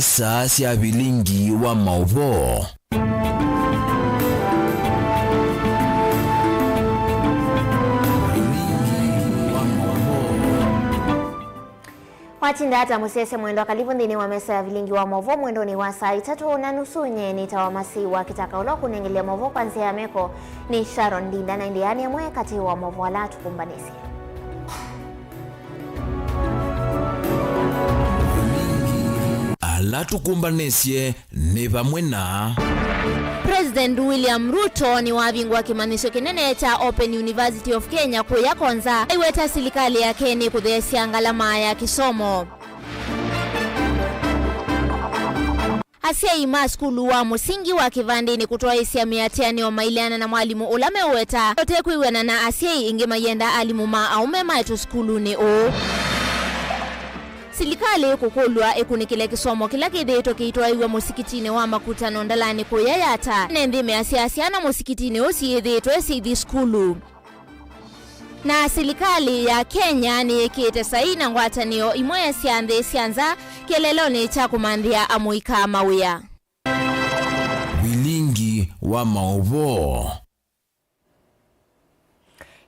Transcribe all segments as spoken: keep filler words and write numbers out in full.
Saa sya vilingi wa maũvoo. Vilingi wa maũvoo. Watinda ata mũsyaĩĩsya mwendwa? Kalivu nthĩnĩ wa mesa ya vilingi wa maũvoo mwendonĩ wa saa itatũ na nusu. Nyie nĩtawa Masi wa Kĩtaka, ũla ũkũnengelea maũvoo kwa nzĩa ya meko nĩ Sharon Ndinda, na ĩndĩ aya nĩ amwe katĩ wa maũvoo ala tũkũmbanĩsye. Ala tũkũmbanĩsye nĩ vamwe na. President William Ruto nĩwavingũa kĩmanyĩsyo kĩnene kya Open University of Kenya kũya Konza, aiweta silikalĩ yake nĩkũtheesya ngalama ya kĩsomo. Asyai ma sukulu wa mũsingi wa Kĩvandĩnĩ kũtwaĩĩsya mĩatĩanĩo maileana na mwalimũ ũla meũweta ũtekwĩw'ana na asyai, ĩngĩ mayenda alimũ ma aũme maetwe sukulunĩ ũũ. Silikalĩ ĩkũkũlw'a ĩkunĩkĩle kĩsomo kĩla kĩthĩĩtwe kĩitwaĩw'a mũsikitinĩ wa Makutano Ndalani kũya Yatta. Ene nthĩ measya syana mũsikitinĩ ũũ syĩthĩĩtwe syĩithi sukulu. Na silikalĩ ya Kenya nĩyĩkĩĩte saii na ngwatanĩo imwe sya nthĩ sya nza kĩeleelonĩ kya kũmanthĩa amũika mawĩa. Vilingi wa maũvoo.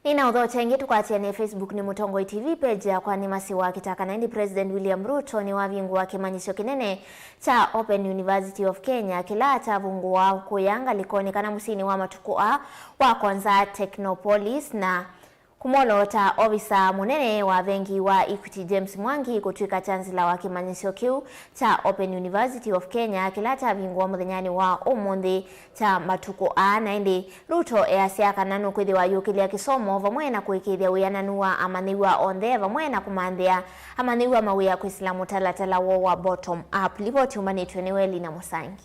Nĩna ũthokya ĩngĩ tũkwatĩanĩe Facebook nĩ Mũtongoi T V page yakwa nĩ Masi wa Kĩtaka, na ĩndĩ President William Ruto nĩwavingũa kĩmanyĩsyo kĩnene kya Open University of Kenya, kĩla kyavungũa kũya ngalĩkonĩ kana mũsyĩnĩ wa matukũ aa wa Konza Technopolis, na kũmwoloota ovisa mũnene wa vengi wa Equity James Mwangi kũtw'ĩka chancellor wa kĩmanyĩsyo kĩu kya Open University of Kenya, kĩla kyavingũa mũthenyanĩ wa ũmũnthĩ kya matukũ aa. Na ĩndĩ Ruto easya kana nũkwĩthĩwa ayũkĩlya kĩsomo vamwe na kũĩkĩĩthya wĩananu wa amanyĩw'a onthe vamwe na kũmanthĩa amanyĩw'a mawĩa kwĩsĩla mũtalatala woo wa bottom up. Livoti yumanĩtw'e nĩ Welina Mũsangi.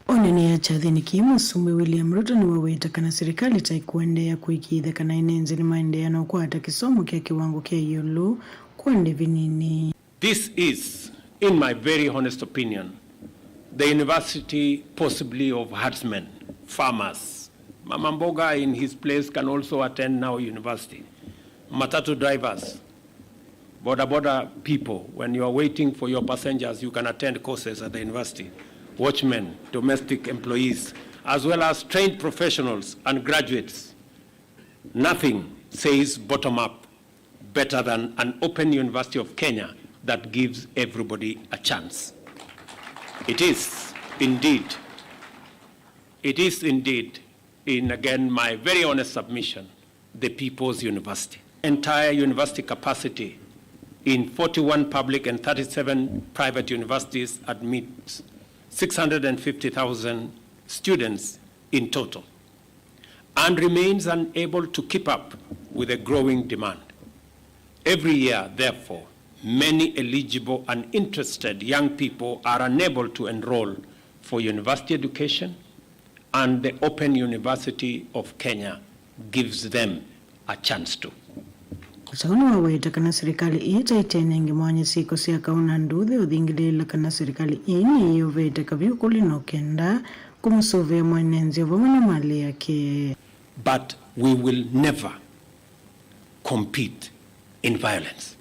Oneenea kyathĩnĩ kĩĩ, Mũsumbĩ William Ruto nĩwaweta kana silikalĩ ta ĩkũendeea kũĩkĩĩthya kana ene nzĩ nĩmaendeea na ũkwata kĩsomo kya kĩwango kya ĩũlũ kwa ndĩvi nini. This is, in my very honest opinion, the university possibly of herdsmen, farmers. Mama Mboga in his place can also attend now university. Matatu drivers, boda boda people, when you are waiting for your passengers, you can attend courses at the university. Watchmen, domestic employees, as well as trained professionals and graduates. Nothing says bottom up better than an open University of Kenya that gives everybody a chance. It is indeed, it is indeed, in again my very honest submission, the People's University. Entire university capacity in forty-one public and thirty-seven private universities admits six hundred and fifty thousand students in total, and remains unable to keep up with the growing demand. Every year, therefore, many eligible and interested young people are unable to enroll for university education, and the Open University of Kenya gives them a chance to. Kũsakũa nĩwaweta kana silikalĩ ĩĩ ta ĩtenenge mwanya syĩko sya kaũ na nduthi ũthingĩlĩĩla kana silikalĩ ĩĩ nĩyĩovete kavyũ kũlĩ no kenda kũmũsũvĩa mwene nzĩ vamwe na malĩ yake. But we will never compete in violence.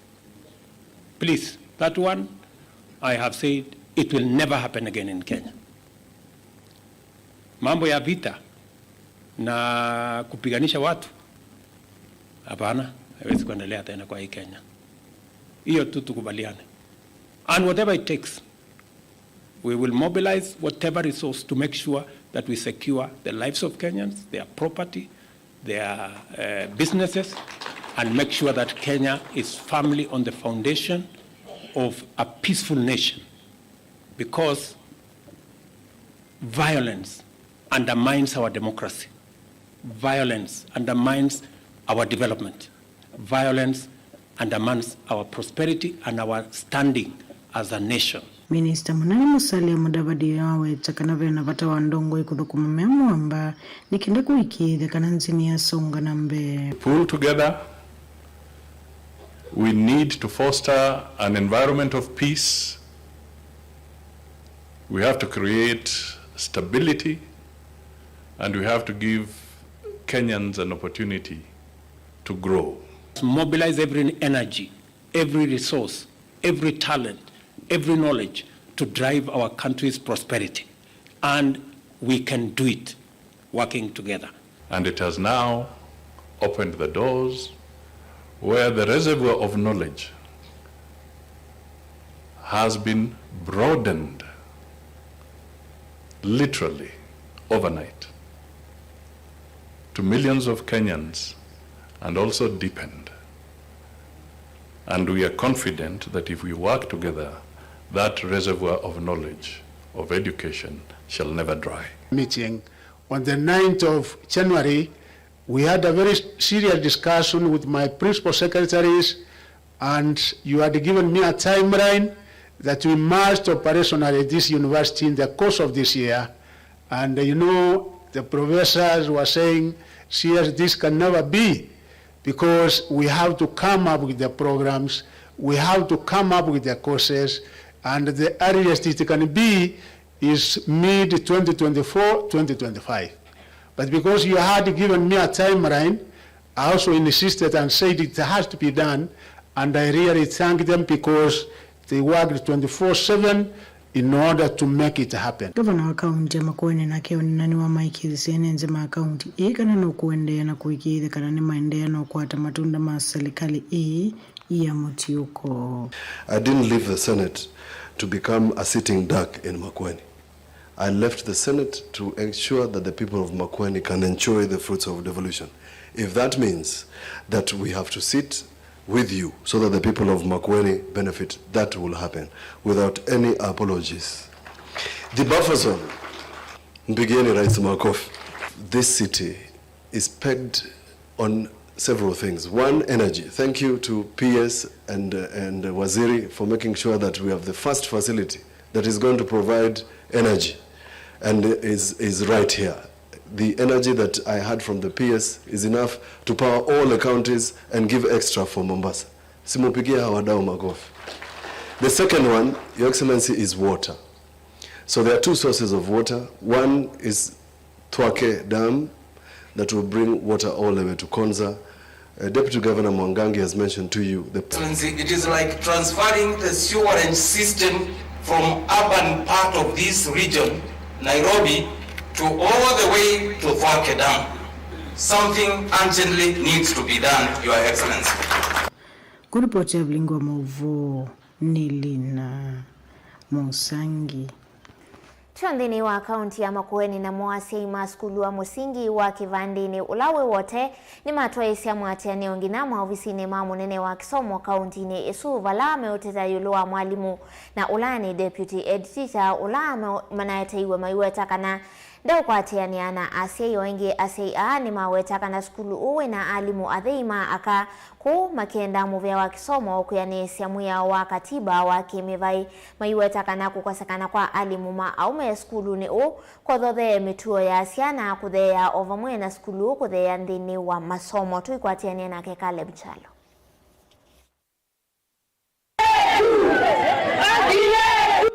Please, that one I have said it will never happen again in Kenya. Mambo ya vita na kupiganisha watu, hapana, haiwezi kuendelea tena kwa hii Kenya. Hiyo tu tukubaliane. And whatever it takes, we will mobilize whatever resource to make sure that we secure the lives of Kenyans, their property, their, uh, businesses, and make sure that Kenya is firmly on the foundation of a peaceful nation, because violence undermines our democracy. Violence undermines our development. Violence undermines our prosperity and our standing as a nation. Minista Mũnene Musalia Mudavadi aweta kana ve na vata wa ndongoi kũthũkũma mea mũamba nĩ kenda kũĩkĩĩthya kana nzĩ nĩyasonga na mbee. Pull together, we need to foster an environment of peace. We have to create stability, and we have to give Kenyans an opportunity to grow. Mobilize every energy every resource, every talent, every knowledge to drive our country's prosperity. And we can do it working together. And it has now opened the doors where the reservoir of knowledge has been broadened literally overnight to millions of Kenyans and also deepened. And we are confident that if we work together, that reservoir of knowledge, of education, shall never dry. Meeting on the ninth of January, we had a very serious discussion with my principal secretaries, and you had given me a timeline that we must operationalize this university in the course of this year. And, uh, you know, the professors were saying, "C S, this can never be, because we have to come up with the programs, we have to come up with the courses, and the earliest it can be is mid twenty twenty-four, twenty twenty-five." But because you had given me a timeline, I also insisted and said it has to be done, and I really thank them because they worked twenty-four seven in order to make it happen. Ngavana wa kaunti ya Makueni nake ũneenanĩ wa maikĩĩthĩsye ene nzĩ ma kaunti ĩĩ kana nũkũendeea na kũĩkĩĩthya kana nĩmaendeea na ũkwata matunda ma silikalĩ ĩĩ ya mũtiũko. I didn't leave the Senate to become a sitting duck in Makueni. I left the Senate to ensure that the people of Makueni can enjoy the fruits of devolution. If that means that we have to sit with you so that the people of Makueni benefit, that will happen without any apologies. The buffer zone, mpigieni rais makofi. This city is pegged on several things. One, energy. Thank you to P S and, uh, and, uh, Waziri for making sure that we have the first facility that is going to provide energy and is, is right here. The energy that I had from the P S is enough to power all the counties and give extra for Mombasa. Simupigie hawa wadau makofi. The second one, Your Excellency, is water. So there are two sources of water. One is Thwake Dam that will bring water all the way to Konza. Uh, Deputy Governor Mwangangi has mentioned to you the Excellency, it is like transferring the sewerage system from urban part of this region, Nairobi, to all the way to Thwake Dam. Something urgently needs to be done, Your Excellency. Kũripoti ya vilingi wa maũvoo nĩ Lina Mũsangi. Twĩ nthĩnĩ wa kaunti ya Makueni, namo asyai ma sukulu wa mũsingi wa Kĩvandĩnĩ ũla wĩ Wote nĩmatwaĩĩsya mũatĩanĩo nginya maovisinĩ ma mũnene wa kĩsomo kauntinĩ ĩsu, vala meũteta ĩũlũ wa mwalimũ na ũla nĩ deputy head teacher ũla me-, manaeteiwe maiweta kana ndeũkwatĩanĩa na asyai. O ĩngĩ, asyai aa nĩmaweta kana sukulu ũũ wĩna alimũ athei ma aka, kũu makĩenda mũvĩa wa kĩsomo kwĩanĩĩsya mwĩao wa katiba wa kĩmĩvaĩ. Maiweta kana kũkosekana kwa alimũ ma aũme sukulunĩ ũũ kũthothee mĩtuo ya syana kũtheea, o vamwe na sukulu kũtheea nthĩnĩ wa masomo. Tũikwatĩanĩa nake Caleb Kyalo.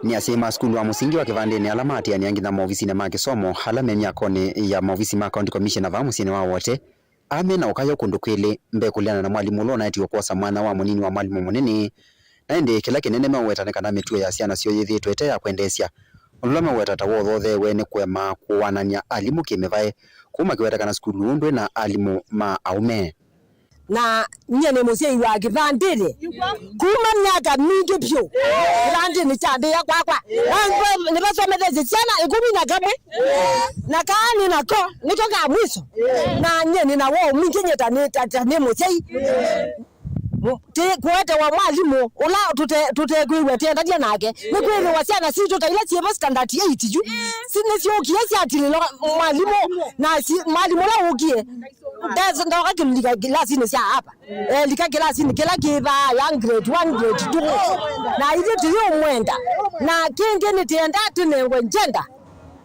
Nĩ asyai ma sukulu wa mũsingi wa Kĩvandĩnĩ ala maatĩanĩa nginya maovisinĩ ma kĩsomo ala me myakonĩ ya maovisi ma County Commissioner vaa mũsyĩnĩ wa Wote, ala me na ũkayũ kũndũ kwĩlĩ, mbee kũleana na mwalimũ ũla ũnaetiwe kwosa mwanya wa mũnini wa mwalimũ mũnene. Na ĩndĩ kĩla kĩnene meũweta nĩ kana mĩtuo ya syana syoo yĩthĩĩtwe ĩte ya kwendeesya, ũndũ ũla meũweta ta wothotheewe nĩ kũema kũaanany'a alimũ kĩmĩvaĩ, kũu makĩweta kana sukulu ũũ ndwĩ na alimũ ma aũme. Na nyie nĩ mũsyai wa Kĩvandĩnĩ. Kuma myaka mingĩ vyũ, Kĩvandĩnĩ kyambĩĩa kwakwa. Na nĩvasomethesye syana ĩkũmi na kamwe. Na kaa nĩ nako, nĩko ka mwiso. Na nyie nĩ na woo mwingĩ nyie ta nĩ, ta, ta nĩ mũsyai. Ti kũetewa mwalimũ ũla tũte-, tũtekwĩw'a tĩendany'a nake. Nĩkwĩthĩwa syana sitũ ta ila syĩvo standard eight yu, si nĩsyũkie syatilĩlwa mwalimũ, na si-, mwalimũ ũla ũkie, ndes-, ndoka kĩlika kilasinĩ sya apa. Elika kĩlasinĩ kĩla kĩ vaa ya grade one, grade two. Na ithyĩ tũyĩũmwenda. Na kĩngĩ nĩtĩenda tũnengwe njenda.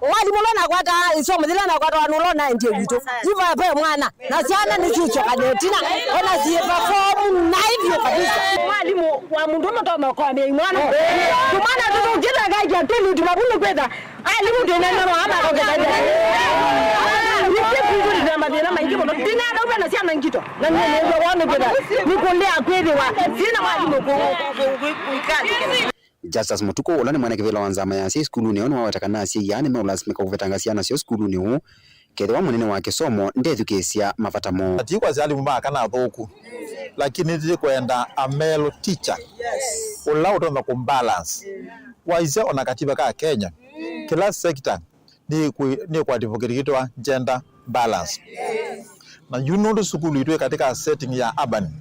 Mwalimũ ũla nakwataa ĩsomo yĩla nakwataa nũla ũnaendie witũ. Yu ve mwana. Na syana nĩsyĩsyoka na ĩtina. Ona syĩ perform naĩ vyũ kabisa. Mwalimũ wa mũndũ ũmwe toma ũkoa mĩai mwana. Tũmwana tũtũkĩte ngai kya tũlĩ tũmavu nĩkwĩtha. Alimũ twĩnenganwa ama kongeza. Nĩsĩ kwitũ tũna mathĩna maingĩ mũno. Tinenda ũmwe na sya Na ngito, na nĩnĩw'a woneketha nĩkũlea kwĩthĩwa sina mwalimũ kũũ. Justus Mũtukũ, ũla nĩ mwene kĩvĩla wa nzama ya asyai sukulunĩ ĩyo, nĩwaweta kana asyai aa nĩmeũlasimĩka kũvetanga syana syoo sukulunĩ ũũ kethĩwa mũnene wa kĩsomo ndethukĩĩsya mavata moo. Atikwasya alimũ ma kana athũku, lakini nĩtĩkwenda a male teacher ũla ũtonya kũmbalance. Waisye ona katiba ka Kenya, kĩla sector nĩkwĩ- nĩkwatĩvũkĩtĩkĩtwa gender balance. Na yu nũndũ sukulu itũ ĩ katika setting ya urban,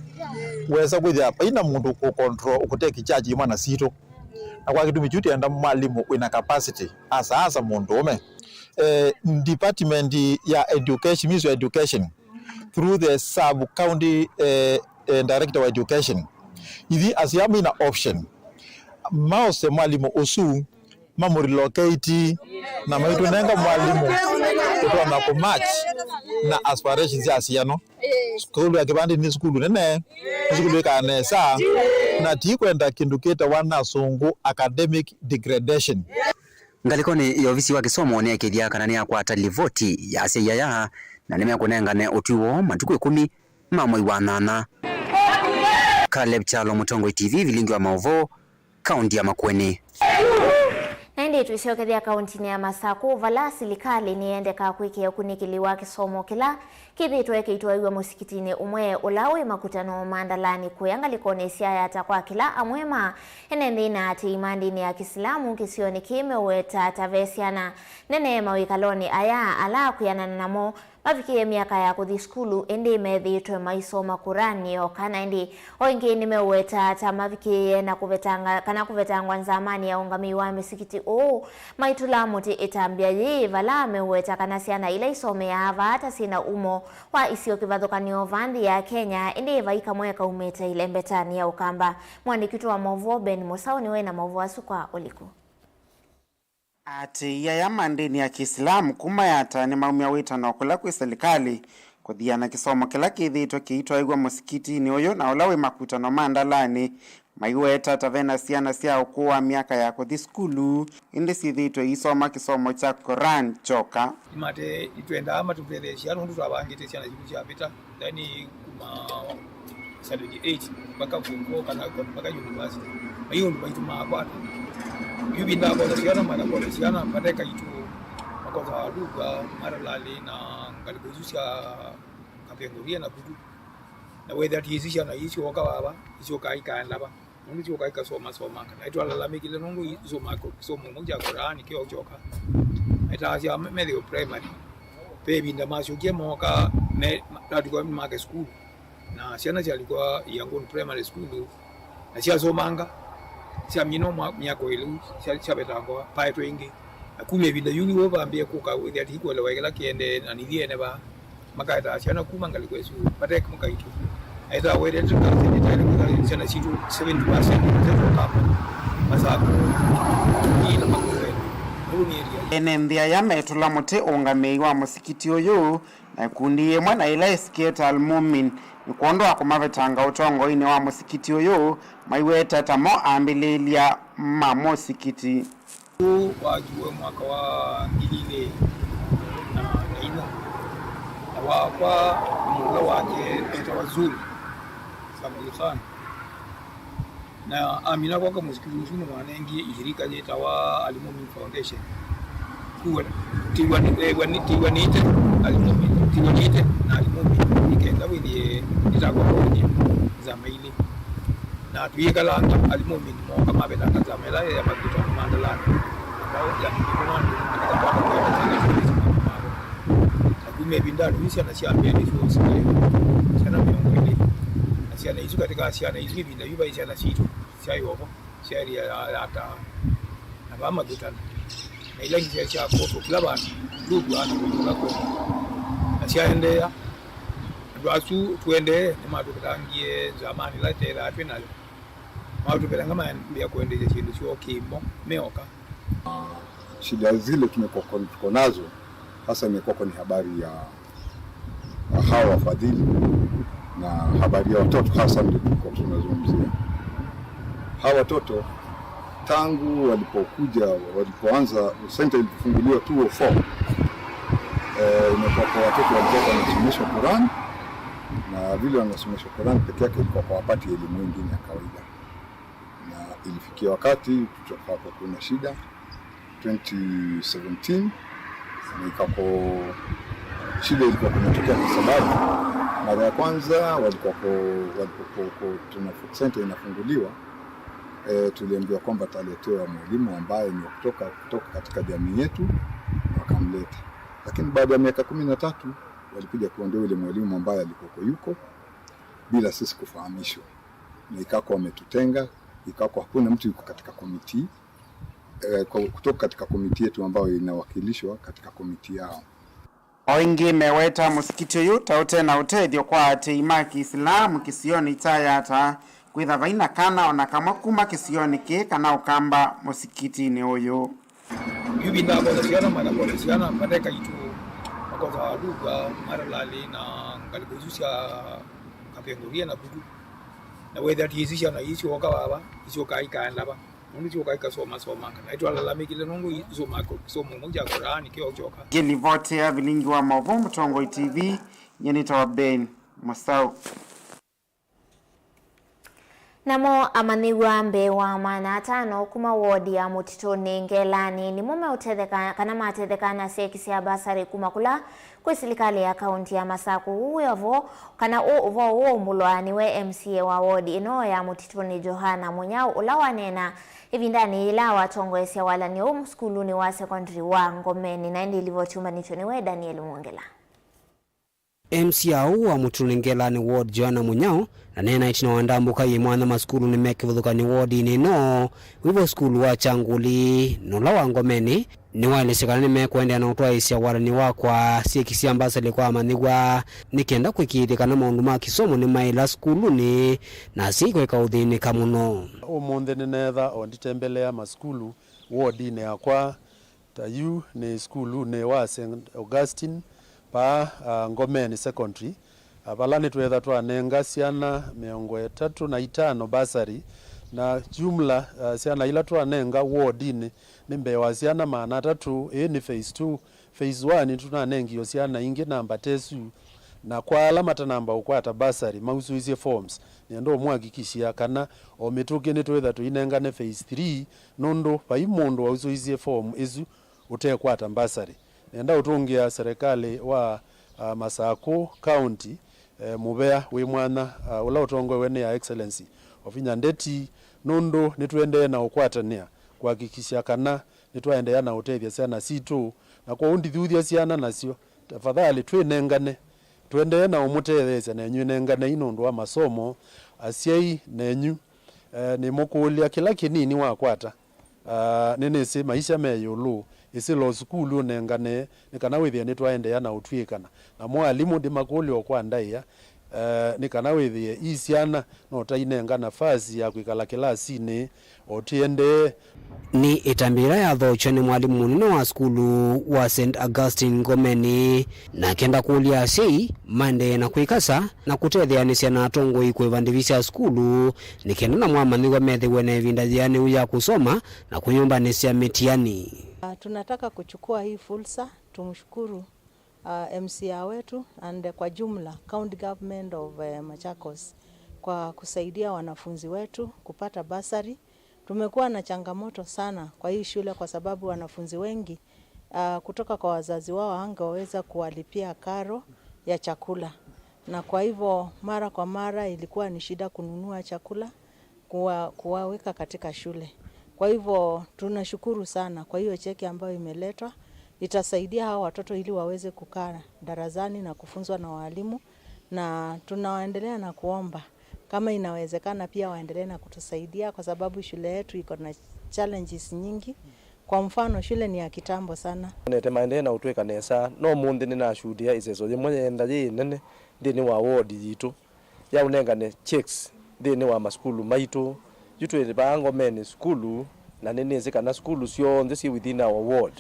wesa kwĩthĩa vaina mũndũ kũ control ũkũteki charge imwana sitũ. Na kwa kĩtumi kyu tienda mwalimũ wĩna capacity, asa asa mũndũũme. Eh, department ya education, Ministry of Education, through the sub county, eh, eh, director wa education, ithi asia maina option, maose mwalimũ ũsu mamũrelocate na maitũnenga mwalimũ ũtonya kũmatch na aspirations sya asyano. Sukulu ya Kĩvandĩ nĩ sukulu nene, nĩ sukulu ĩkaa nesa, na ti kwenda kĩndũ kĩtawa na sũngũ academic degradation. Ngalĩkonĩ ya ovisi wa kĩsomo nĩekĩthya kana nĩakwata livoti ya asyai aya na nĩmekũnengane ũtwi woo matukũ ĩkũmi ma mwei wa nyanya. Caleb Kyalo, Mũtongoi T V, vilingi wa maũvoo, kaunti ya Makueni. Na ĩndĩ twĩsyokethya kauntinĩ ya Masakũ, vala silikalĩ nĩyendekaa kwĩkĩa ũkunĩkĩli wa kĩsomo kĩla kĩthĩtwe kĩitwaĩw'a mũsikitinĩ ũmwe ũla wĩ Makutano Mandalani kũya ngalĩkonĩ sya Yatta, kwa kĩla amwe ma ene nthĩ na aatĩĩi ma ndĩni ya Kĩsilamu kĩsionĩ kĩĩ meũweta ta ve syana nene mawĩkalonĩ aya ala akwĩanana namo mavikĩĩe myaka ya kũthi sukulu, ĩndĩ methĩĩtwe maisoma Kurani yoka, na ĩndĩ o ĩngĩ nĩmeũweta ta mavikĩĩe na kũvetanga, kana kũvetangwa nzamanĩ ya ũngamĩi wa mĩsikiti ũũ maitũla mũtĩ ĩtambya yĩĩ, vala meũweta kana syana ila isomeaa vaa ta syĩna umo wa isio kĩvathũkany'o vaa nthĩ ya Kenya, ĩndĩ vai kamwe kaumĩte ĩlembetanĩ ya Ũkamba. Mũandĩki witũ wa maũvoo Ben Mũsaũ nĩwe na maũvoo asu kwa ũliku. Aatĩĩi aya ma ndĩni ya Kĩisilamu kuma Yatta nĩmaumya wĩtano kũla kwĩ silikalĩ kũthiana kĩsomo kĩla kĩthĩĩtwe kĩitwaĩw'a mũsikitinĩ ũyũ na ũla wĩ Makutano Mandalani, maiweta ta vena syana sya ũkũũ wa myaka ya kũthi sukulu, ĩndĩ syĩthĩĩtwe iisoma kĩsomo kya Quran kyoka. Mate, nĩtwendaa matũtetheesya nũndũ twavangĩte syana sitũ syavĩta. Yaani kuma seventy-eight mpaka form four kana mpaka university. Na hiyo ndio maitũ makwata. Yu vinda kwa syana, mana kwa syana, mateka itu makosa waduka, maralali na ngalĩko isu sya Kapenguria na Kutu. Na wetha ti isi syana isu oka baba, isu kai kaenda ba. Nũndũ syoka ikasomasoma kana itwalalamĩkile nũndũ isoma kĩsomo kĩmwe kya Korani kĩo kyoka. Etaasya me- methĩwe primary. Ve ĩvinda masyokie mooka me- malikwa make sukulu, na syana syalikwa Iangoni Primary School, na syasomanga, syamina mwa- myaka ĩlĩ sya- syavetangwa paetwe ĩngĩ. Na kuma ĩvinda yu nĩw'o vambĩe kũka wĩthĩa ti kũelewa kĩla kĩendee na nithi ene vaa. Makaetaa syana kuma ngalĩko ĩsu, matekũmũka itu. Aetaa wetete syana sitũ seventy percent matetwa kamba. Masako. Ina makuwe. Nũu nĩ ĩria. Ene nthĩ aya metũla mũtĩ ũngamĩi wa mũsikiti ũyũ, na ĩkundi yĩmwe na ĩla ĩsikie ta Al-Mumin, nĩ kwondũ wa kũmavetanga ũtongoinĩ wa mũsikiti ũyũ, maiweta ta mo ambĩlĩĩlya ma mũsikiti. Ũũ waakiwe mwaka wa ngili ilĩ na inya, na wakwa na mũla wake etawa Zul Samali Khan, na amina kwaka mũsikiti ũsu nĩwanengie ishirika yĩtawa Al-Mumin Foundation. Kuwa tiwanĩte Al-Mumin, tiwanĩte na Al-Mumin nĩkenda wĩthĩe nĩtakwa nzama ilĩ. Na tũyĩkalanga Al-Mumin mooka mavetanga nzama ĩla ya Makutano Mandalani. Na kuma ĩvindanĩ yu syana sya mbee nĩsyosie syana mĩongo ĩlĩ. Na syana isu, katika syana isu ĩvinda yu vai syana sitũ syaĩ ovo, syaĩlĩ ya, ya, ya taa. Na vaa Makutano. Na ila ingĩ syaĩ sya kũtũ kĩla vandũ, Lubwa na kũtũla kwenda. Na syaendeea. Andũ asu tũendee nĩmatũvetangie nzamanĩ ĩla tũtethaa twĩ nayo. Matũvetanga mambĩĩa kũendeesya syĩndũ syoo kĩmo meoka. Shida zile tumekuwa kon- tuko nazo hasa imekuwa ni habari ya, ya hawa wafadhili na habari ya watoto hasa ndio tulikuwa tunazungumzia. Hawa watoto tangu walipokuja, walipoanza center ilipofunguliwa two oh four, eh, imekuwa kwa watoto walikuwa wanasomeshwa Quran, Na vile wanasomeshwa Quran peke yake ilikuwa kwa wapati elimu ingine ya kawaida, na ilifikia wakati tukakuwa kuna shida twenty seventeen, na ikako shida ilikuwa kunatokea kwa sababu mara ya kwanza walikuwa ko, walikuwa ko, ko, tuna food center inafunguliwa, eh, tuliambiwa kwamba taletewa mwalimu ambaye ni wa kutoka, kutoka katika jamii yetu, wakamleta. Lakini baada ya miaka kumi na tatu walikuja kuondoa yule mwalimu ambaye alikuwa yuko bila sisi kufahamishwa, na ikako wametutenga, ikako hakuna mtu yuko katika komiti, eh, kwa, kutoka katika komiti yetu ambayo inawakilishwa katika komiti yao. O ĩngĩ meweta mũsikiti ũyũ ta ũte na ũtethyo kwa aatĩĩi ma Kĩisilamu kĩsionĩ kya Yatta, kwĩtha vai na kana o na kamwe kuma kĩsionĩ kĩĩ kana Ũkamba mũsikitinĩ ũyũ. Yu vinda makosa syana, manakosa syana, mateka itu, makosa waduka, maralali na ngalĩko isu sya Kapenguria na Vuku. Na wethĩa ti isu syana ii syoka vava, isyoka ikaenda va. Nũndũ syoka ikasoma soma, kana itwalalamĩkile nũndũ isoma, kisomo kĩmwe kya Korani kĩo kyoka. Ngĩlivoti ya vilingi wa maũvoo Mũtongoi T V, nyie nĩtawa Ben Mũsau. Namo amanyĩw'a mbee wa maana atano kuma wodi ya Mũtitũnĩ Ngelani nĩmo meũtetheka kana matetheka na syeki sya basarĩ kuma kũla kwĩ silikalĩ ya kaunti ya Masakũ. Ũu wĩ o vo kana ũ ũvoo ũũmbũlwa nĩwe M C A wa wodi ĩno ya Mũtitũnĩ Johana Mũnyao, ũla waneena ĩvindanĩ yĩla watongoesya walany'o ũũ sukulunĩ wa sekondalĩ wa Ngomeni. Na ĩndĩ livoti ũmbanĩtw'e nĩwe Daniel Mwongela. M C A ũũ wa Mũtitũnĩ Ngelani Ward, Joanna Mũnyao, na neena ĩtina wa ndambũka yĩ mwanya masukulunĩ me kĩvathũkany'o wodinĩ ĩno, wĩvo sukulu wa Kyangũli na ũla wa Ngomeni, nĩwaelesya kana nĩmekũendeea na ũtwaĩĩsya walany'o wa kwa syeki sya mbasalĩ kwa amanyĩw'a, nĩ kenda kũĩkĩĩthya kana maũndũ ma kĩsomo nĩmaĩla sukulunĩ, na asyai kũeka ũthĩnĩka mũno. Ũmũnthĩ nĩneetha o nditembelea masukulu wodinĩ yakwa. Ta yu nĩ sukulunĩ wa Saint Augustine paa, ah, Ngomeni Secondary, ah, vala nĩtweetha twanenga syana mĩongo ĩtatũ na itano bursary, na jumla, ah, syana ila twanenga wodinĩ nĩ mbee wa syana maana atatũ. Ĩĩ nĩ phase two. Phase one tũnanengie syana ingĩ namba ta isu, na kwa ala matanamba ũkwata bursary mausũisye forms, nĩenda ũmũhakikishia kana o mĩtũkĩ nĩtweetha tũinengane phase three, nũndũ vai mũndũ wausũisye form ĩsu ũtekwata mbasarĩ. Nĩenda ũtũngĩa serĩkalĩ wa, ah, Masakũ County, eh, mũvea wĩ mwanya, ah, ũla ũtongoew'e nĩ Your Excellency Wavinya Ndeti, nũndũ nĩtũendee na ũkwatanĩa kũhakikisha kana nĩtwaendeea na ũtethya syana sitũ, na kwoou ndithuthya syana nasyo. Tafadhali twĩnengane, tũendee na ũmũtetheesya nenyu ĩnenganei nũndũ wa masomo. Asyai nenyu, eh, nĩmũkũlya kĩla kĩnini wakwata. Ah, nĩnĩsĩ maisha me ĩũlũ, ĩsĩla o sukulu ũnengane, nĩ kana wĩthĩe nĩtwaendeea na ũtw'ĩkana. Namo alimũ ndĩmakũlya o kwa ndaĩa, eh, nĩ kana wĩthĩe ii syana no tainenga nafasi ya kwĩkala kĩlasinĩ o tĩendee. Nĩ ĩtambya yĩla yathokywa nĩ mwalimũ mũnene wa sukulu wa Saint Augustine Ngomeni, na akenda kũlya asyai maendee na kwĩkasa na kũtetheanĩsya na atongoi kũĩva ndivi sya sukulu, nĩ kenda namo amanyĩw'a methĩwe na ĩvinda yĩanĩu ya kũsoma na kwĩyũmbanĩsya mĩtiani. Ah, tunataka kuchukua hii fursa tumshukuru, ah, M C A wetu and kwa jumla County Government of, eh, Machakos kwa kusaidia wanafunzi wetu kupata bursary. Tumekuwa na changamoto sana kwa hii shule kwa sababu wanafunzi wengi ah, kutoka kwa wazazi wao hawangeweza kuwalipia karo ya chakula, na kwa hivyo mara kwa mara ilikuwa ni shida kununua chakula kuwa, kuwaweka katika shule. Kwa hivyo tunashukuru sana kwa hiyo cheki ambayo imeletwa, itasaidia hawa watoto ili waweze kukaa darasani na kufunzwa na walimu, na tunaendelea na kuomba kama inawezekana, pia waendelee na kutusaidia kwa sababu shule yetu iko na challenges nyingi. Kwa mfano, shule ni ya kitambo sana. Nete maendee na ũtwĩka nesa, no ũmũnthĩ nĩnashuhudia ĩseso yĩmwe yeenda yĩ nene nthĩnĩ wa ward yitũ, ya ũnengane checks nthĩnĩ wa masukulu maitũ. Yu twĩ vaa Ngomeni sukulu, na nĩnĩsĩ kana sukulu syonthe syĩ within our ward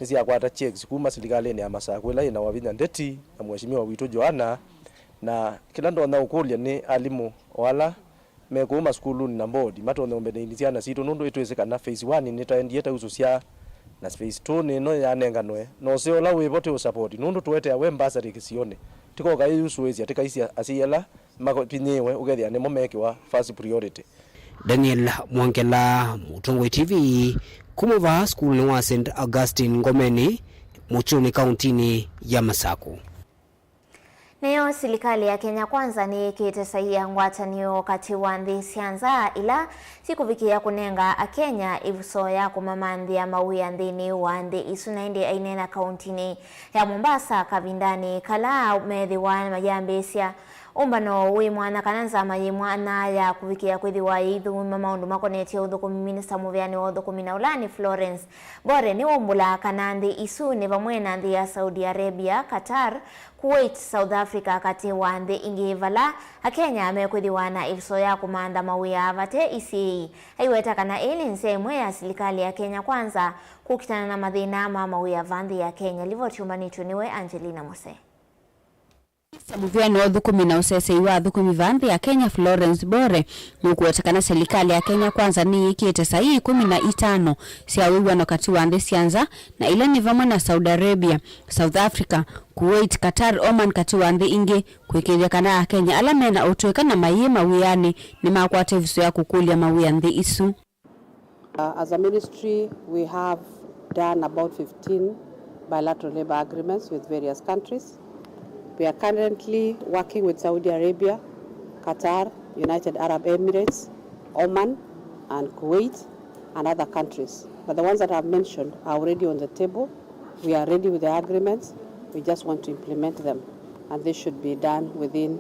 nĩsyakwata checks kuma silikalĩnĩ ya Masakũ ĩla yĩ na Wavinya Ndeti na Mheshimiwa witũ Joanna. Na kĩla ndonya ũkũlya nĩ alimũ o ala me kũu masukulunĩ na mbodi matonye ũmbeneinĩ syana sitũ, nũndũ ĩtwĩsĩ kana phase one nĩtaendie tausũsya, na phase two nĩ ĩno yanenganwe, na ũseo ũla wĩvo tĩ ũsapoti, nũndũ tũetea we mbasarĩ kĩsionĩ, Tikoka ĩyusũĩsya tĩkaisye asyai ala mavinyĩĩwe ũkethĩa nĩmo mekĩwa first priority. Daniel Mwongela, Mũtongoi T V, kuma vaa sukulunĩ wa Saint Augustine Ngomeni, Mũchũnĩ, kauntinĩ ya Masaku. Nayo silikalĩ ya Kenya Kwanza nĩyĩkĩte saii ya ngwatanĩo katĩ wa nthĩ sya nza ila syĩkũvikĩĩa kũnenga Akenya ĩvuso ya kũmamanthĩa mawĩa nthĩnĩ wa nthĩ isu. Na ĩndĩ aineena kauntinĩ ya Mombasa kavindanĩ kala meethĩwa mayambĩĩsya ũmbano wĩ mwanya kana nzama yĩ mwanya ya kũvikĩĩa kwĩthĩwa yĩithũmya maũndũ makonetye ũthũkũmi, minista mũvĩanĩ wa ũthũkũmi na ũlaani Florence Bore nĩwaumbũla kana nthĩ isu nĩ vamwe na nthĩ ya Saudi Arabia, Qatar, Kuwait, South Africa, katĩ wa nthĩ ingĩ vala Akenya mekwĩthĩwa na ĩvuso ya kũmantha mawĩa vate isyĩi. Aiweta kana ĩĩ nĩ nzĩa ĩmwe ya silikalĩ ya Kenya Kwanza kũkitana na mathĩna ma mawĩa va nthĩ ya Kenya. Livoti yũmbanĩtw'e nĩwe Angelina Mose. Minista mũvĩanĩ wa ũthũkũmi na ũsesei wa athũkũmi vaa nthĩ ya Kenya, Florence Bore, nũkũweta kana silikalĩ ya Kenya Kwanza nĩyĩkĩte saii ĩkũmi na itano sya wĩw'ano katĩ wa nthĩ sya nza, na ila nĩ vamwe na Saudi Arabia, South Africa, Kuwait, Qatar, Oman, katĩ wa nthĩ ingĩ, kũĩkĩĩthya kana Akenya ala me na ũtũĩka na mayĩ mawĩanĩ nĩmakwata ĩvuso ya kũkũlya mawĩa nthĩ isu. Uh, as a ministry, we have done about fifteen bilateral labor agreements with various countries. We are currently working with Saudi Arabia, Qatar, United Arab Emirates, Oman, and Kuwait, and other countries. But the ones that I've mentioned are already on the table. We are ready with the agreements. We just want to implement them, and this should be done within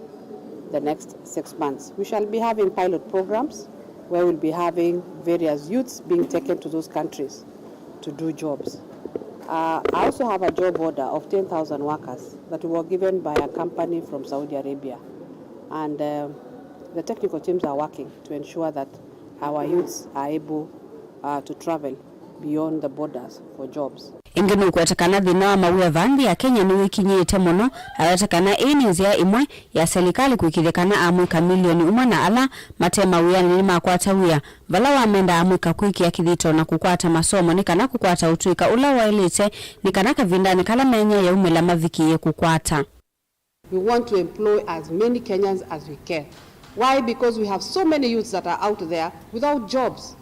the next six months. We shall be having pilot programs where we'll be having various youths being taken to those countries to do jobs. Uh, I also have a job order of ten thousand workers that we were given by a company from Saudi Arabia, and uh, the technical teams are working to ensure that our youths are able uh, to travel beyond the borders for jobs. Ĩngĩ nũkweta kana thĩna wa mawĩa vaa nthĩ ya Kenya nĩwĩkinyĩĩte mũno, aweta kana ĩĩ nĩ nzĩa ĩmwe ya selikalĩ kũĩkĩĩthya kana amũika milioni ũmwe na ala mate mawĩanĩ nĩmakwata wĩa, vala wamenda amũika kwĩkĩa kĩthito na kũkwata masomo nĩ kana kũkwata ũtũĩka ũla waĩlĩte, nĩ kana kavindanĩ kala menya yaumĩla mavikĩĩe kũkwata. We want to employ as many Kenyans as we can. Why? Because we have so many youths that are out there without jobs.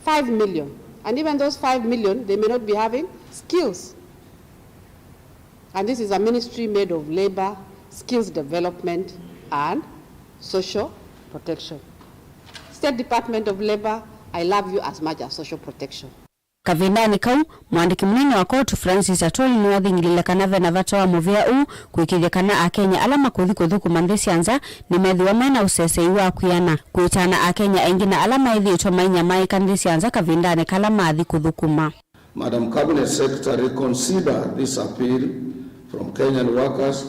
Five million. And even those five million, they may not be having skills. And this is a ministry made of labor, skills development, and social protection. State Department of Labor, I love you as much as social protection. Kavindanĩ kau, mũandĩki mũnene wa kootu Francis Atwoli nĩwathing'ĩlĩle kana ve na vata wa mũvĩa ũũ kũĩkĩĩthya kana Akenya ala makũthi kũthũkũma nthĩ sya nza nĩmethĩwa me na ũsesei wa kwĩana, kwĩtana Akenya aingĩ na ala maĩthĩĩtwe mainyamaĩka nthĩ sya nza kavindanĩ kala mathi kũthũkũma. Madam Cabinet Secretary, consider this appeal from Kenyan workers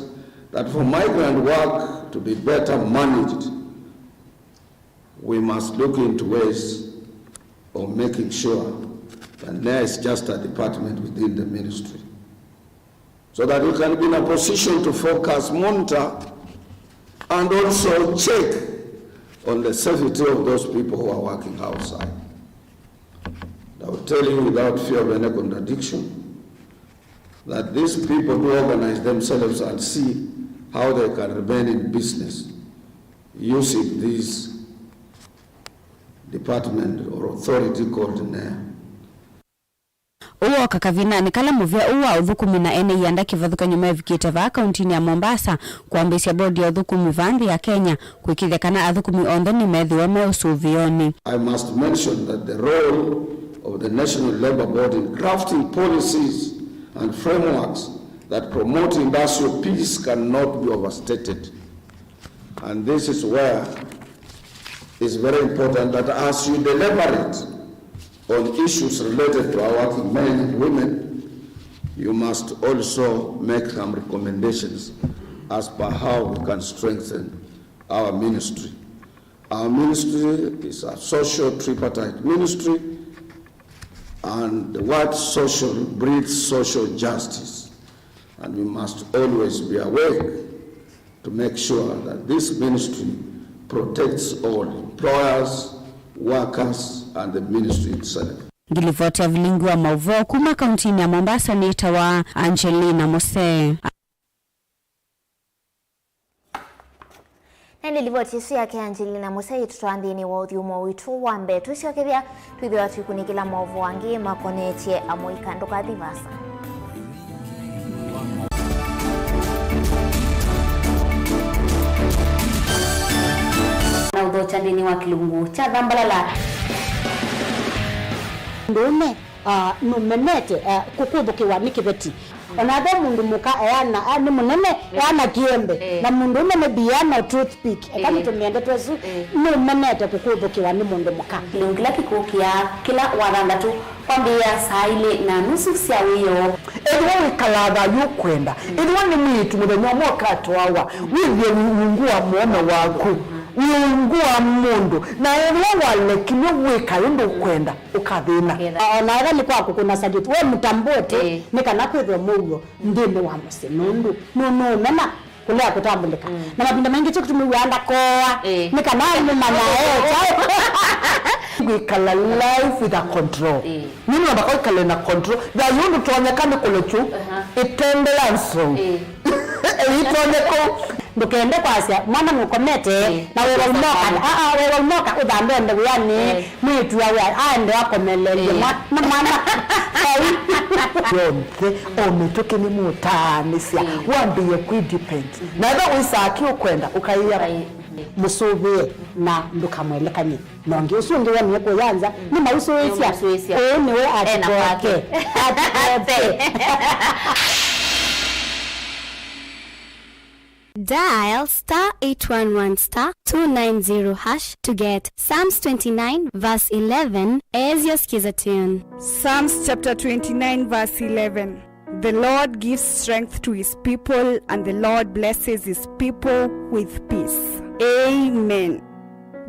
that for migrant work to be better managed, we must look into ways of making sure that there is just a department within the ministry, so that we can be in a position to focus, monitor, and also check on the safety of those people who are working outside. I will tell you without fear of any contradiction that these people do organize themselves and see how they can remain in business using this department or authority called NEA. Ũũ woka kavindanĩ kala mũvĩa ũũ wa ũthũkũmi na ene ianda kĩvathũkany'o mevikĩte vaa kauntinĩ ya Mombasa kwambĩĩsya bodi ya ũthũkũmi vaa nthĩ ya Kenya kũĩkĩĩthya kana athũkũmi onthe nĩmethĩwa me ũsũvĩonĩ. I must mention that the role of the National Labour Board in crafting policies and frameworks that promote industrial peace cannot be overstated. And this is where it's very important that as you deliberate on issues related to our working men and women, you must also make some recommendations as per how we can strengthen our ministry. Our ministry is a social tripartite ministry, and the word social breeds social justice, and we must always be awake to make sure that this ministry protects all employers, workers, and the ministry itself. Ngilivoti ya vilingi wa mauvoo kuma kauntinĩ ya Mombasa nĩtawa Angelina Mose. Ĩndĩ livoti ĩsu yake Angelina Mũsei ĩtũtwaa nthĩnĩ wa ũthyũmũo witũ wa mbee. Twĩsyokethya, twĩthĩwa twĩkunĩkĩla maũvoo angĩ makonetye amũika. Ndũkathi vaasa. Na ũthokya nthĩnĩ wa kĩlungu kya Thambalala. Mũndũũme, ah, nũmenete, ah, kũkũthũkĩwa nĩ kĩveti. Ona ve mũndũ mũka eana, ah, nĩ mũnene, eana kĩembe. Eh. Na mũndũũme nĩ biano toothpick. Eka, eh, nĩtũmĩe ndeto ĩsu, eh, nũmenete kũkũthũkĩwa nĩ mũndũ mũka. Kĩlungu kĩla kĩkũkĩa kĩla Wathanthatũ kwambĩĩa saa ilĩ na nusu sya wĩoo. Ethĩwa wĩkalaa thayũ ũkwenda, ethĩwa nĩ mwĩĩtu mũthenya ũmwe ũkatwawa, wĩthĩe wĩ ungu wa mũũme waku, wĩ ungu wa mũndũ, na ethĩwa walekilw'e wĩka ũndũ ũkwenda, ũkathĩna. Ũkethĩa. O na ethĩwa nĩ kwa kũkũna salute, we mũtambũte, ĩĩ, nĩ kana kwĩthĩwe mũuo nthĩnĩ wa mũsyĩ, nũndũ nũnũũmena kũlea kũtambũlĩka. Mm. Na mavinda maingĩ kyo kĩtũmĩw'aa ndakoa, ĩĩ, nĩ kana nĩmanya eka. Kwĩkala life with a control. Ĩĩ. Nĩ mũndũ ndakaikale na control. Thayũ ndũtonyeka nĩ kũlekyu, aha, ĩtendea nzou. Ĩĩ. Ĩitonyeka. Ndũkende kwasya mwana nũkomete, ĩĩ, na wewa umoka. Aa, wewa umoka ũthambe ende wĩanĩ. Ĩĩ. Mwĩĩtu awe aende akomelelye, ĩĩ, mwa-, na mwana. Ai. Yonthe, o mĩtũkĩ nĩmũtaanĩsya, ĩĩ, wambĩĩe kwĩ depend. Mhm. Na ethĩwa wĩsaa kĩ ũkwenda, ũkaĩa. Ũkaĩ-, mũsũvĩe na ndũkamwelekany'e. Na ũngĩ ũsu ũngĩ wonie kũya nza, mm, nĩ mausũĩsya. Nĩ mausũĩsya. Ũũ nĩwe ena atũkoke. Atũkoke. Dial star eight one one star two nine zero hash to get Psalms twenty-nine verse eleven as your skiza tune. Psalms chapter twenty-nine verse eleven. The Lord gives strength to his people, and the Lord blesses his people with peace. Amen.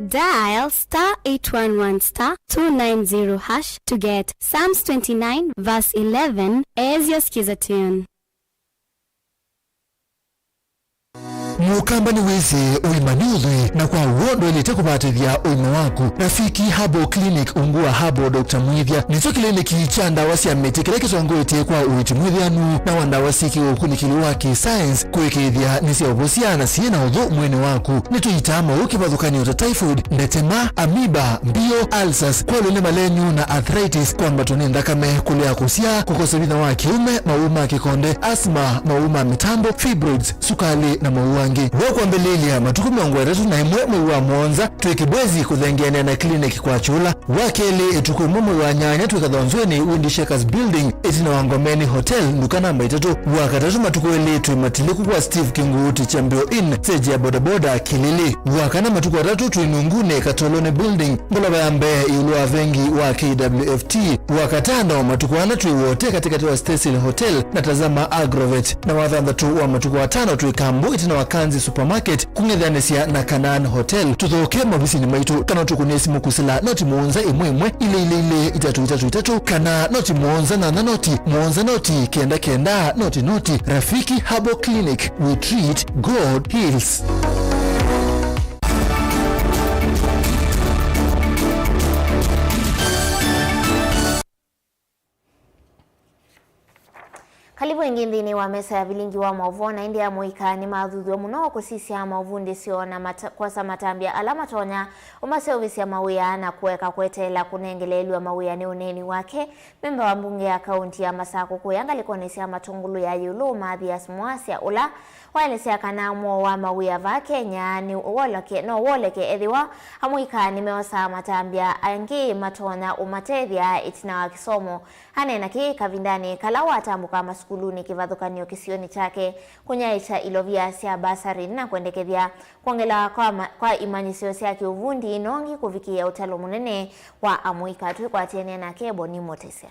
Dial star eight one one star two nine zero hash to get Psalms twenty-nine verse eleven as your skiza tune. Mũkamba nĩwĩsĩ ũima nĩ ũthwii, na kwa w'o ndwaĩlĩte kũvatĩthya ũima waku. Rafiki Herbal Clinic, ungu wa Herbal Doctor Mwĩthya, nĩkyo kĩliniki kya ndawa sya mĩtĩ kĩla kĩtongoetye kwa ũiiti mwĩthĩanu na wa ndawa syĩ kĩũkunĩkĩli wa kĩ-science kũĩkĩĩthya nĩsyaũvosya na syĩ na ũthũ mwĩĩnĩ waku. Nĩtũiitaa maũũ kĩvathũkany'o ta typhoid, ndetema, amoeba, mbio, ulcers, kwalw'a nĩ malenyu na arthritis, kwambatwa nĩ nthakame, kũlea kũsyaa, kũkosa vinya wa kĩũme, maũũ ma kĩkonde, asthma, maũũ ma mĩtambo, fibroids, sukalĩ, na maũũ angĩ. Wa kwambĩlĩĩlya, matukũ mĩongo ĩtatũ na ĩmwe mwei wa mũonza, twĩ Kibwezi kũthengeanĩa na clinic kwa kyũla. Wa kelĩ, ĩtukũ ĩmwe mwei wa nyanya, twĩ Kathonzweni, Windy Shakers Building, ĩtina wa Ngomeni Hotel, nduka namba itatũ. Wa katatũ, matukũ elĩ, twĩ Matilĩku kwa Steve Kinguuti, Champion Inn, stage ya bodaboda, Kilili. Wa kana, matukũ atatũ, twĩ Nunguni, Katoloni Building, ngolova ya mbee ĩũlũ wa vengi wa K W F T. Wa katano, matukũ ana, twĩ Wote, katĩkatĩ wa Stacyl Hotel na Tazama Agrovet. Na wa thanthatũ wa matukũ atano, twĩ Kambu, ĩtina wa Kanzi Supermarket, kũng'ethanĩsya na Canaan Hotel. Tũthooke maovisinĩ maitũ, kana tũkũnĩe simũ kũsĩla noti mũonza ĩmwe ĩmwe, ilĩ ilĩ ilĩ, itatũ itatũ itatũ, kana noti mũonza nyanya noti, mũonza noti, kenda kenda, noti noti. Rafiki Herbal Clinic, we treat, God heals. Karibu ĩngĩ nthĩnĩ wa mesa ya vilingi wa maũvoo. Na ĩndĩ amũika nĩmathuthw'a mũno kũsisya maũvundĩsyo na mata-, kwosa matambya ala matonya ũmaseũvĩsya mawĩa na kũeka kweteela kũnengeleelw'a mawĩa nĩ ũneeni wake. Memba wa mbunge ya kaunti ya Masakũ kũya ngalĩkonĩ sya Matũngũlũ ya ĩũlũ, Mathias Mwasya, ũla waelesya kana mwoo wa mawĩa vaa Kenya nĩ woloke-, no woleke ethĩwa amũika nĩmeosaa matambya angĩ matonya ũmatethya ĩtina wa kĩsomo. Aneena kĩĩ kavindanĩ kala watambũka masukulunĩ kĩvathũkany'o kĩsionĩ kyake, kũnyaĩĩkya ilovia sya mbasarĩ na kwendekethya kwongela kwa ma-, kwa imanyĩsyo sya kĩũvundi nongi kũvikĩĩa ũtalo mũnene wa amũika. Twĩkwatĩanĩa nake Boni Mũtĩsya.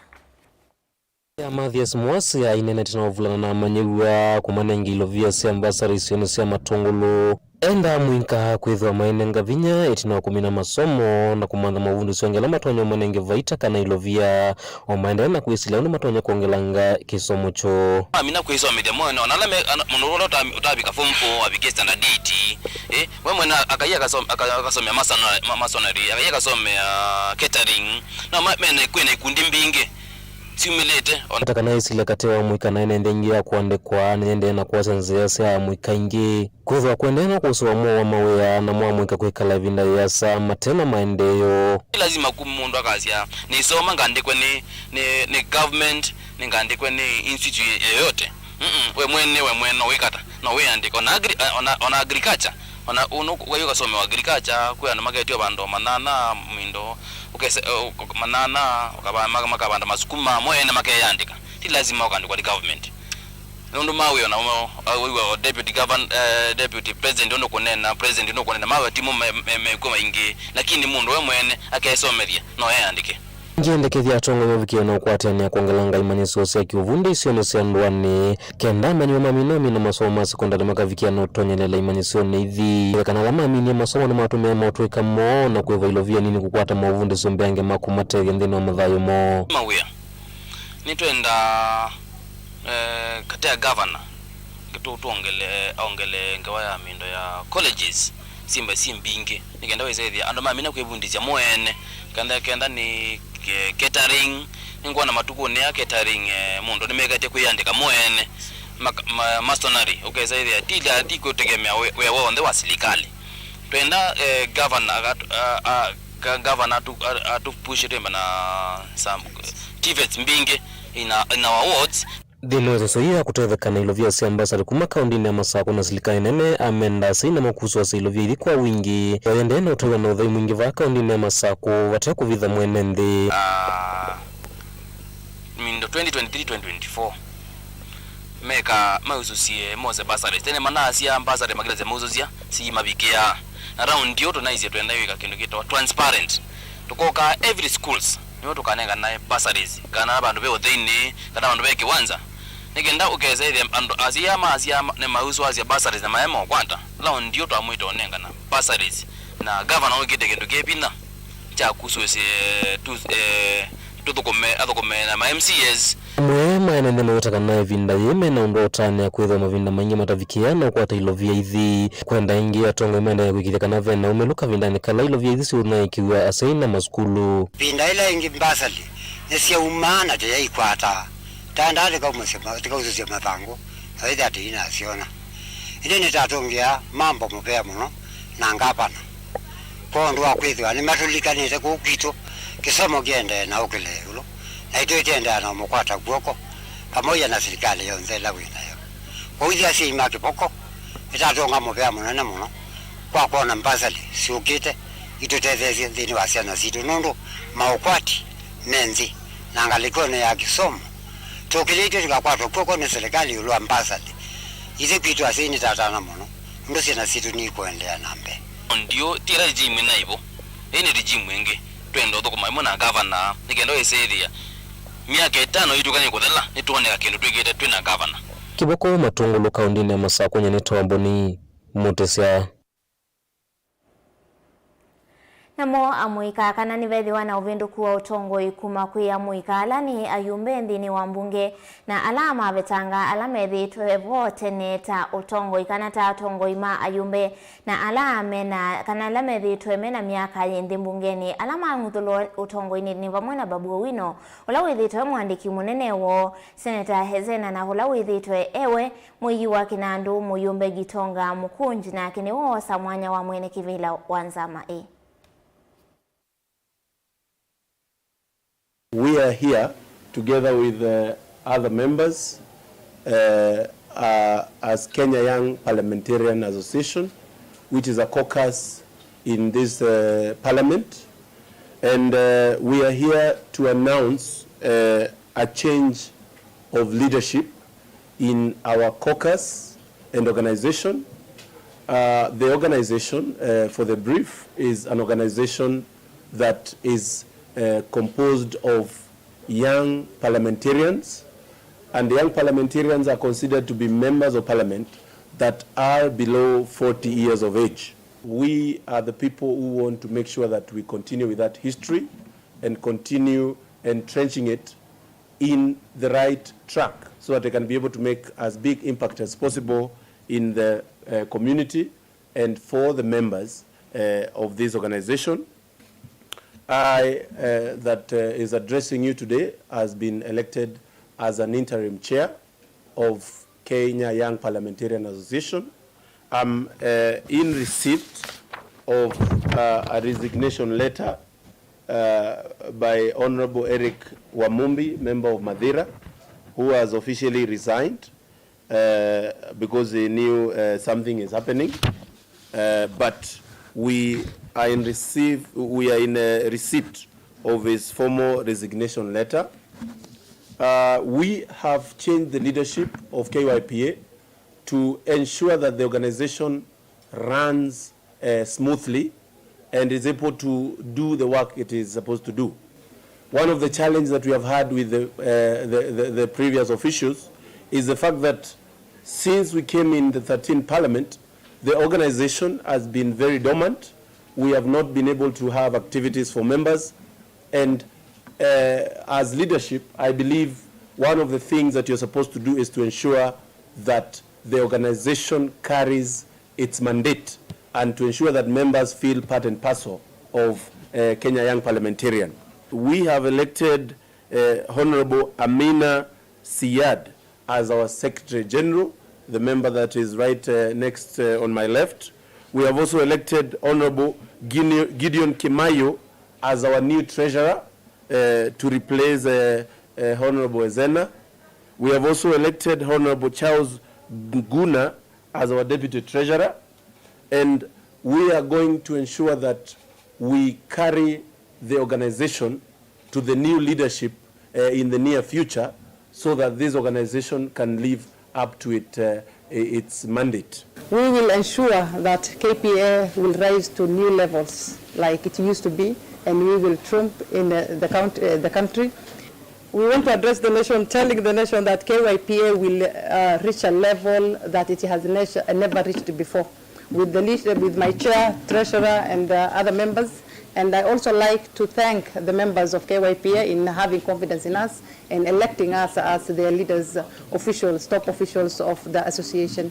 Ya Mathias Mwasya aineenete na ũvulana na amanyĩw'a kũmanenga ilovia sya mbasarĩ isionĩ sya Matũngũlũ. Enda amũika kwĩthĩwa mainenga vinya ĩtina wa kũmina masomo na kũmantha mavundĩsyo angĩ ala matonya ũmanenge vaita kana ilovia, o maendeea na kwĩsilya ũndũ matonya kwongelanga kĩsomo kyoo. Amina kwĩsomethya mwene, ona ala me-, ana-, mũndũ ũla ũta-, ũtavika form four, avikie standard eight, eh, we mwene akai akasom-, aka-, akasomea masona-, ma-, masonary, akai akasomea catering. No, ma-, mena, kwĩna ikundi mbingĩ. syumĩlĩte. O na ata kana ĩsilya katĩ wa amũika na ene nthĩ ĩngĩ ya kũandĩkwa, nĩyĩendee na kwasya nzĩa sya amũika ingĩ. Kwĩthĩwa kũendee na kũsũa mwaũ wa mawĩa na mwa amũika kwĩkala ĩvinda yĩasa mate na maendeeo. Ti lazima ku mũndũ akasya, "Nĩsoma ngandĩkwe nĩ, nĩ, nĩ government, nĩngandĩkwe nĩ institute yoyote." Mm-mm, we mwene, we mwene no wĩkata, no wĩandĩka. Ona agri-, ona, ona agriculture, ona ũnũ ũkai ũkasome agriculture, kwĩ andũ maketio vandũ manana, mindo, ũkese, ũ-, ũ-, manana, ũkava-, maka-, makavanda masukuma, mo ene makeyandĩka. Ti lazima ũkandĩkwa nĩ government. Nũndũ mawĩa ona mo, wĩw'a o deputy govern-, eh, deputy president ũndũ kũnena, president ũndũ kũnena, mawĩa timo me, me, mekw'o maingĩ, lakini mũndũ we mwene akesomethya, no eyandĩke. Ngyendekethya atongoi mavikĩe na ũkwatĩanĩa kwongelanga imanyĩsyo sya kĩũvundĩ isionĩ sya ndũanĩ, kenda amenywa mamina ũmina masomo ma sekondalĩ makavikĩa na ũtonyelela imanyĩsyonĩ ithi. Kana ala maminie masomo nĩmatũmĩa motũĩka moo na kwĩva ilovia nini kũkwata movundĩsyo mbeange ma kũmatethya nthĩnĩ wa mathayũ moo. Mawĩa. Nĩtwenda, eh, katĩ ya governor, tũ-, tuongele, aongele ngewa ya mindo ya colleges, simba si mbingĩ, nĩ kenda wĩsethĩa andũ mamina kwĩvundĩsya mo ene, kenda, kenda nĩ ke-, catering, nĩngwona matukũnĩ ya catering, eh, mũndũ nĩmekatye kwĩyandĩka mo ene, ma, ma, masonary, ũkesethĩa ti, ti kũtegemea wĩ-, wĩa w'onthe wa silikalĩ. Twenda, eh, governor akat-, a, a, Ga-, gavana atu-, a-, atupushe twĩmbe na some TVETs mbingĩ in our, in our wards. Nthĩnĩ wa ĩsoso yĩĩ ya kũtetheka na ilovia sya mbasarĩ kuma kaũndĩnĩ ya Masakũ na silikalĩ nene, amenda asyai na makusũasya ilovia ithi kwa wingĩ. Oyendee na ũtwĩwa na ũthei mwingĩ vaa kaũndĩnĩ ya Masakũ vate kũvitha mwene nthĩ. Ah, mindo twenty twenty-three, twenty twenty-four. Meka mausũsye mose bursaries. Tene manaasya bursary makilesya mausũsya, siimavikĩaa. Na round ĩĩ tũnaisye twenda wĩka kĩndũ kĩtawa transparent. Tũkoka every schools, nĩw'o tũkanengana bursaries, kana vandũ ve ũtheinĩ, kana vandũ ve kĩwanza. Nĩ kenda ũkesa ĩthĩa andũ asyai aa maasya nĩmausũasya bursaries na maema ũkwata. Round ĩĩ twamwĩte ũnengana bursaries. Na governor wĩkĩte kĩndũ kĩ vinya kya kusũsye tu, eh, tũthũkũme, athũkũme na ma MCAs. Amwe ma ene nthĩ maweta kana ĩvinda yĩĩ me na ũndũ wa ũtanĩa kwĩthĩwa mavinda maingĩ matavikĩaa na ũkwata ilovia ithi. Kwenda ĩngĩ, atongoi maendeea kwĩkĩĩthya kana ve na ũmĩlu kavindanĩ kala ilovia ithi syũnyaĩĩkĩw'a asyai na masukulu. Ĩvinda ĩla ĩngĩ mbasali nĩsyaumaa na tũyaikwata, taendaa tũkausũsya ma-, tũkausũsya mathangũ, na wĩthĩa tũinasyona. Ĩndĩ nĩtatũngĩaa mambo mũvea mũno na ngavana. Kwondũ wa kwĩthĩwa nĩmatũlikanĩte kũu kwitũ, kĩsomo kĩendee na ũkĩle ĩũlũ, naitũ ĩtĩendeea na ũmũkwata kw'oko, pamoja na silikalĩ yonthe ĩla wĩ nayo. Kwoou ithyĩ asyai ma kĩvoko, nĩtatũnga mũvea mũnene mũno kwa kwona mbasali syũkĩte itũtetheesye nthĩnĩ wa syana sitũ, nũndũ maũkwati me nthĩ, na ngalĩkonĩ ya kĩsomo, tũkĩlĩtw'e tũkakwatwa kw'oko nĩ silikalĩ ĩũlũ wa mbasali. Ithyĩ kwitũ asyai nĩtatana mũno. Nũndũ syana sitũ niikũendeea na mbee. Ndio, ti ĩla regime ĩna ĩvo. Ĩĩ nĩ regime ĩngĩ. Twenda ũthũkũma ĩmwe na gavana, nĩ kenda wĩsĩthĩa myaka ĩtano ĩtũkany'e kũthela, nĩtwoneka kĩndũ twĩkĩte twĩ na gavana. Kĩvoko Matũngũlũ kaũndĩnĩ ya Masakũ, nyie nĩtawa Mboni Mũtĩsya. Namo amũika kana nĩvethĩwa na ũvĩndũku wa ũtongoi kuma kwĩ amũika ala nĩ ayumbe nthĩnĩ wa mbunge, na ala mavetanga ala methĩĩtwe vo tene ta ũtongoi kana ta atongoi ma ayumbe, na ala mena, kana ala methĩĩtwe mena myaka yĩ nthĩ mbungenĩ. Ala mang'uthũlwa ũtongoinĩ nĩ vamwe na Babu Owino, ũla wĩthĩĩtwe mwandĩki mũnene woo, Seneta Hezena, na ũla wĩthĩĩtwe ewe Mũiyi wa Kinandu, Mũyũmbe Gitonga Mũkũnji, nake nĩwe woosa mwanya wa mwene kĩvĩla wa nzama ĩĩ. We are here together with, uh, other members, uh, uh, as Kenya Young Parliamentarian Association, which is a caucus in this, uh, parliament. And, uh, we are here to announce, uh, a change of leadership in our caucus and organization. Uh, the organization, uh, for the brief, is an organization that is, uh, composed of young parliamentarians, and the young parliamentarians are considered to be members of parliament that are below forty years of age. We are the people who want to make sure that we continue with that history and continue entrenching it in the right track so that they can be able to make as big impact as possible in the, uh, community and for the members, uh, of this organization. I, uh, that, uh, is addressing you today has been elected as an interim chair of Kenya Young Parliamentarian Association. I'm, uh, in receipt of, uh, a resignation letter, uh, by Honorable Eric Wamumbi, member of Mathira, who has officially resigned, uh, because he knew, uh, something is happening. Uh, but we are in receive, we are in a receipt of his formal resignation letter. Uh, we have changed the leadership of K Y P A to ensure that the organization runs, uh, smoothly and is able to do the work it is supposed to do. One of the challenges that we have had with the, uh, the, the, the previous officials is the fact that since we came in the thirteenth Parliament, the organization has been very dormant. We have not been able to have activities for members. And, uh, as leadership, I believe one of the things that you're supposed to do is to ensure that the organization carries its mandate and to ensure that members feel part and parcel of, uh, Kenya Young Parliamentarian. We have elected, uh, Honorable Amina Siyad as our Secretary General, the member that is right, uh, next, uh, on my left. We have also elected Honorable Gine-, Gideon Kimayo as our new Treasurer, uh, to replace, uh, uh, Honorable Ezena. We have also elected Honorable Charles Nguna as our Deputy Treasurer, and we are going to ensure that we carry the organization to the new leadership, uh, in the near future, so that this organization can live up to it, uh, i-, its mandate. We will ensure that K P A will rise to new levels like it used to be, and we will trump in, uh, the count-, uh, the country. We want to address the nation, telling the nation that K Y P A will, uh, reach a level that it has nation-, never reached before. With the lead-, with my chair, treasurer, and, uh, other members. And I also like to thank the members of K Y P A in having confidence in us and electing us as their leaders, uh, officials, top officials of the association.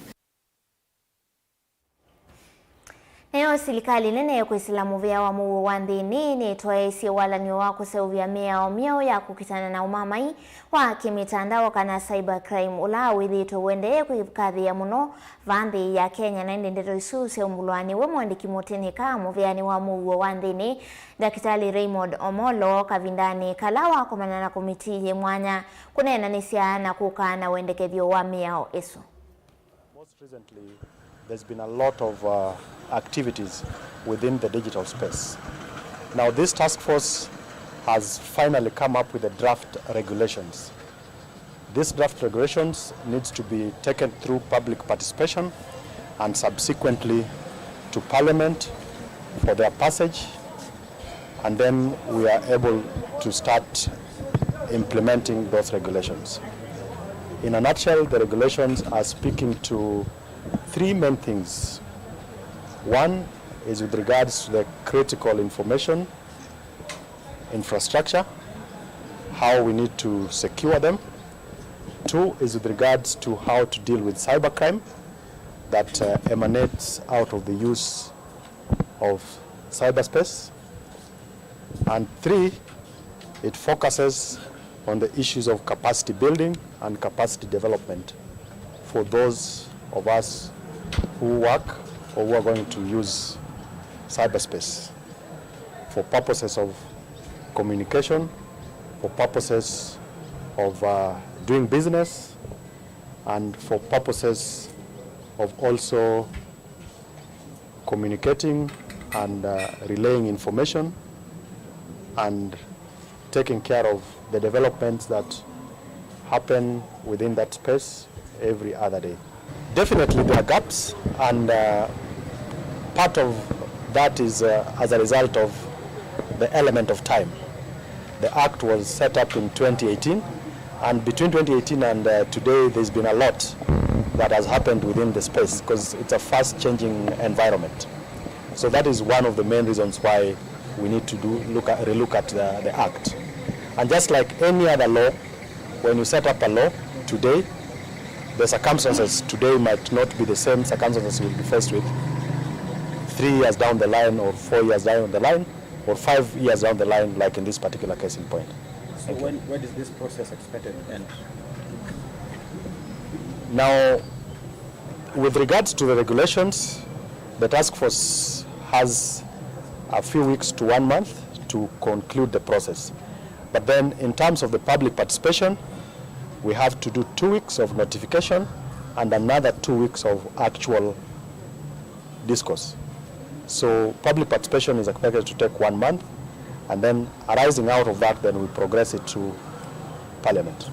Nayo silikalĩ nene kwĩsĩla mũvĩa wa mũuo wa nthĩnĩ nĩtwaĩĩsye walany'o wa kũseũvya mĩao myeũ ya kũkitana na ũmamai wa kĩmĩtandao, kana cyber crime, ũla wĩthĩĩtwe ũendee kwĩkathĩĩa mũno vaa nthĩ ya Kenya. Na ĩndĩ ndeto isu syaumbũlwa nĩwe mũandĩki mũtĩnĩka mũvĩanĩ wa mũuo wa nthĩnĩ, Ndakĩtalĩ Raymond Omolo, kavindanĩ kala wakomana na komitii yĩ mwanya kũneenanĩsya na kũka na wendekethyo wa mĩao ĩsu. Most recently, there's been a lot of, uh, activities within the digital space. Now, this task force has finally come up with the draft regulations. These draft regulations needs to be taken through public participation and subsequently to Parliament for their passage, and then we are able to start implementing those regulations. In a nutshell, the regulations are speaking to three main things. One is with regards to the critical information infrastructure, how we need to secure them. Two is with regards to how to deal with cybercrime that, uh, emanates out of the use of cyberspace. And three, it focuses on the issues of capacity building and capacity development for those of us who work or who are going to use cyberspace for purposes of communication, for purposes of, uh, doing business, and for purposes of also communicating and, uh, relaying information and taking care of the developments that happen within that space every other day. Definitely there are gaps, and, uh, part of that is, uh, as a result of the element of time. The Act was set up in twenty eighteen, and between twenty eighteen and, uh, today, there's been a lot that has happened within the space, 'cause it's a fast-changing environment. So that is one of the main reasons why we need to do, look at, relook at the, the Act. And just like any other law, when you set up a law today, the circumstances today might not be the same circumstances we'll be faced with three years down the line or four years down the line. Or five years down the line, like in this particular case in point. So when, when is this process expected to end? Now, with regards to the regulations, the task force has a few weeks to one month to conclude the process. But then, in terms of the public participation, we have to do two weeks of notification and another two weeks of actual discourse. So public participation is expected to take one month, and then arising out of that, then we progress it to Parliament.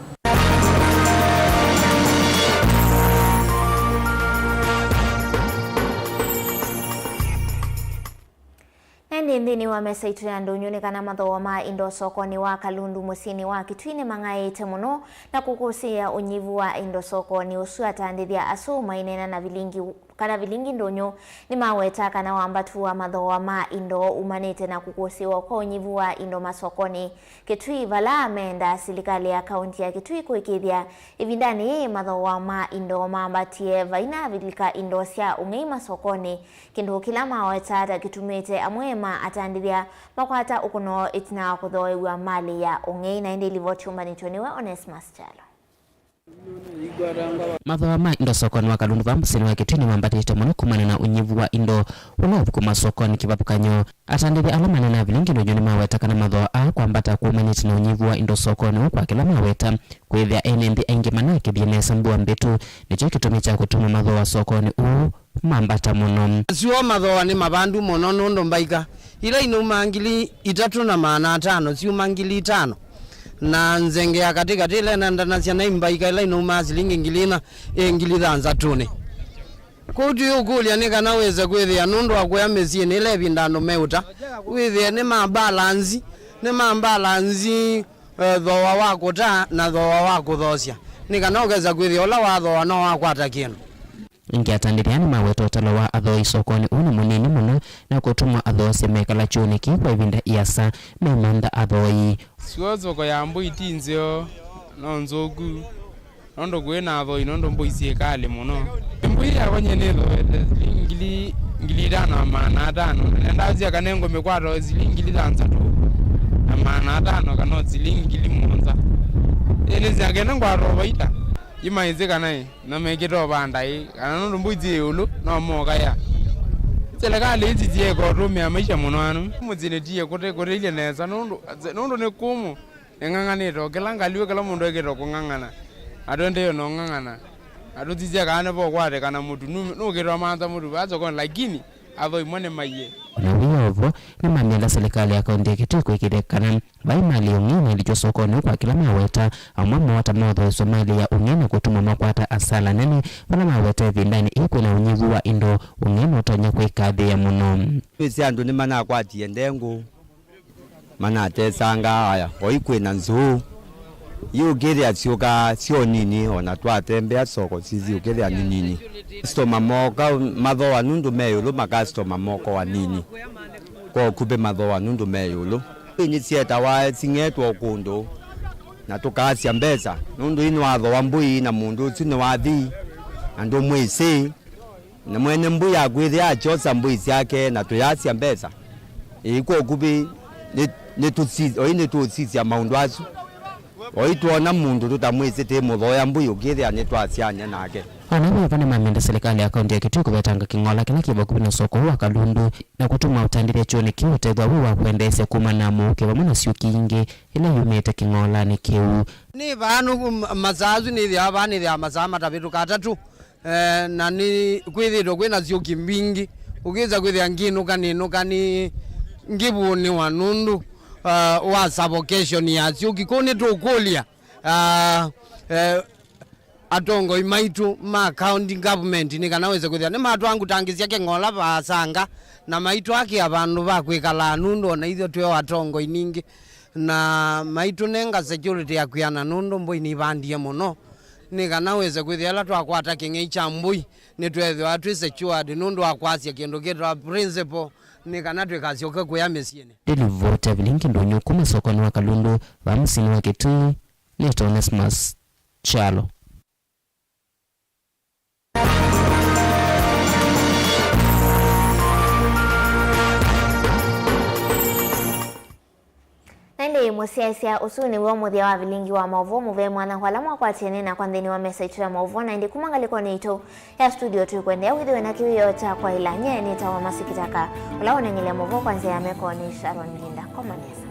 Na ĩndĩ nthĩnĩ wa mesa itũ ya ndũnyũ nĩ kana mathooa ma indo sokonĩ wa Kalundu mũsyĩnĩ wa Kitui nĩmang'aĩĩte mũno na kũkũsĩĩa ũnyivu wa indo sokonĩ ũsu. Atandĩthya asu maineena na vilingi kana vilingi ndũnyũ nĩmaweta kana wambatu wa mathooa ma indo umanĩte na kũkũsĩĩwa kwa ũnyivu wa indo masokonĩ Kitui, vala amenda silikalĩ ya kaunti ya Kitui kũĩkĩĩthya ĩvindanĩ yĩĩ mathooa ma indo mambatie vaina vilika indo sya ũng'ei masokonĩ, kĩndũ kĩla maweta ta kĩtumĩte amwe ma atandĩthya makwata ũkũno ĩtina wa kũthooew'a malĩ ya ũng'ei. Na ĩndĩ livoti ũmbanĩtw'e nĩwe Onesmus Kyalo. Mathooa ma indo sokonĩ wa Kalundu vaa mũsyĩnĩ wa Kitui nĩmambatĩte mũno kumana na ũnyivu wa indo ũla ũvukuma sokonĩ kĩvathũkany'o. Atandĩthya ala maneenaa vilingi ndũnyũ nĩmaweta kana mathooa aa kwambata kũumanĩte na ũnyivu wa indo sokonĩ ũũ kwa kĩla maweta kwĩthĩa ene nthĩ aingĩ manakĩthye nesa mbua mbĩtu, nĩkyo kĩtumi kya kũtuma mathooa sokonĩ ũũ mambata mũno. Asu o mathooa nĩ mavandu mũno nũndũ mbaika ila inaumaa ngili itatũ na maana atano syuma ngili itano, na nzenge ya katĩkatĩ ĩla ĩnendanasya na imbaika ĩla inaumaa silingi ngili ina ĩ ngili thanthatũnĩ. Kwoou tũyĩũkũlya nĩ kana wĩse kwĩthĩa nũndũ wa kũya mĩsyĩnĩ ĩla ĩvinda andũ meũta, wĩthĩe nĩ ma balance, nĩ ma balance, eh, thooa wa kũta na thooa wa kũthoosya, nĩ kana ũkesa kwĩthĩa ũla wathooa no wakwata kĩndũ. Ĩngĩ atandĩthya nĩmaweta ũtalo wa athooi sokonĩ ũũ nĩ mũnini mũno na kũtuma athoosye mekala kyũnĩ kĩĩ kwa ĩvinda ĩasa memantha athooi. Sua soko ya mbũi ti nzeo, no nzũku, nũndũ kwĩ na athooi nũndũ mbũi syĩ kalĩ mũno. Mbũi yakwa nyie nĩthooete silingi ngili, ngili itano na maana atano, na ndasya kana ngũmĩkwata o silingi ngili thanthatũ na maana atano kana o silingi ngili mũonza. Ĩĩ nĩsya kenda ngwata o vaita, imaĩsĩ kana ĩ. Na mekĩte ũvanda ĩ, kana nũndũ mbũi syĩ ĩũlũ, no mokaya. Silikalĩ ici syĩka ũtũmĩa maisha mũno anu. Mũsyĩnĩ tiye kũte-, kũtĩilye nesa, nũndũ, nũndũ nĩ kũmũ, nĩng'ang'anĩte, o kĩla ngalĩ, o kĩla mũndũ ekĩte kũng'ang'ana. Na twendeee na ũng'ang'ana. Na tũsisya kana nĩvokwatĩkana mũtu, nũ-, nũkĩte ũmanza mũtu, vaa sokonĩ, lakini athoi mo nĩmaiye. O na wĩ o vo, nĩmamenda silikalĩ ya kaunti ya Kitui kũĩkĩĩthya kana vai malĩ ya ũng'ei mailikya sokonĩ kwa kĩla maweta, amwe moo ta maũthoeswa malĩ ya ũng'ei na kũtuma makwata asala nene, vala maweta ĩvindanĩ ĩĩ kwĩna ũnyivu wa indo, ũng'ei nũtonya kwĩkathĩĩa mũno. Twĩsĩ andũ nĩmanakwatie ndengũ, manatesanga aya, oĩ kwĩna nzũũ. Yu ũkĩthĩa syũkaa syo nini, o na twatembea soko sisi ũkĩthĩa nĩ nini. Customer mooka mathooa nũndũ me ĩũlũ, makastoma mokoa nini. Kwa ũkuvĩ mathooa nũndũ me ĩũlũ. Mbũi nĩsyetawa sing'etwa o kũndũ, na tũkaasya mbesa, nũndũ ĩ nĩwathooa mbũi na mũndũ ũsu nĩwathi, na ndũmwĩsĩ. Na mwene mbũi akwĩthĩa akyosa mbũi syake na tũyasya mbesa. Ĩĩ, kwa ũkuvĩ, nĩ, nĩtũsi-, oĩ nĩtũũsisya maũndũ asu. Oĩ twoona mũndũ tũtamwĩsĩ tĩmũthooea mbũi ũkĩthĩa nĩtwasyany'a nake. O na vau vo nĩmamenda silikalĩ ya kaunti ya Kitui kũvetanga kĩng'ola kĩla kĩ vakuvĩ na soko ũũ wa Kalundu na kũtuma ũtandĩthya kyũnĩ kĩu ũtethw'a wĩ wa kwendeesya kumana na mũuke vamwe na syũki ingĩ ila yumĩte kĩng'olanĩ kĩu. Nĩ vaa nũku ma-, masaa asu nĩthĩawa vaa nĩthĩawa masaa matavĩtũka atatũ. Eh, na nĩ kwĩthĩtwe kwĩna syũki mbingĩ, ũkĩsa kwĩthĩa ngĩnũka nĩnũka nĩ ngĩvũnĩwa nũndũ, ah, wa suffocation ya syũki. Kũu nĩtũkũlya, ah, eh, atongoi maitũ ma county government nĩ kana wĩse kwĩthĩa nĩmatwangũtangĩsya kĩng'ola vaasanga na maitwakĩa vandũ va kwĩkalaa nũndũ o na ithyĩ twĩ o atongoi ningĩ. Na maitũnenga security ya kwĩana nũndũ mbũi nĩivandie mũno, nĩ kana wĩse kwĩthĩa ĩla twakwata kĩng'ei kya mbũi, nĩtweethĩwa twĩ secured nũndũ wa kwasya kĩndũ kĩtawa principle, nĩ kana tũikasyoke kũya mĩsyĩnĩ. Ndĩlivoti ya vilingi ndũnyũ kuma sokonĩ wa Kalundu, vaa mũsyĩnĩ wa Kitui, nĩtawa Onesmus Kyalo. Mũsyaĩĩsya, ũsu nĩw'o mũthya wa vilingi wa maũvoo mũvee mwanya kwa ala mwakwatie nĩ nakwa nthĩnĩ wa mesa itũ ya maũvoo, na ĩndĩ kuma ngalĩkonĩ itũ ya studio twĩkwendea wĩthĩwe na kĩwĩoo kya kwaĩla. Nyie nĩtawa Mercy Kĩtaka, ũla ũnengelea maũvoo kwa nzĩa ya meko nĩ Sharon Nginda. Koma nesa.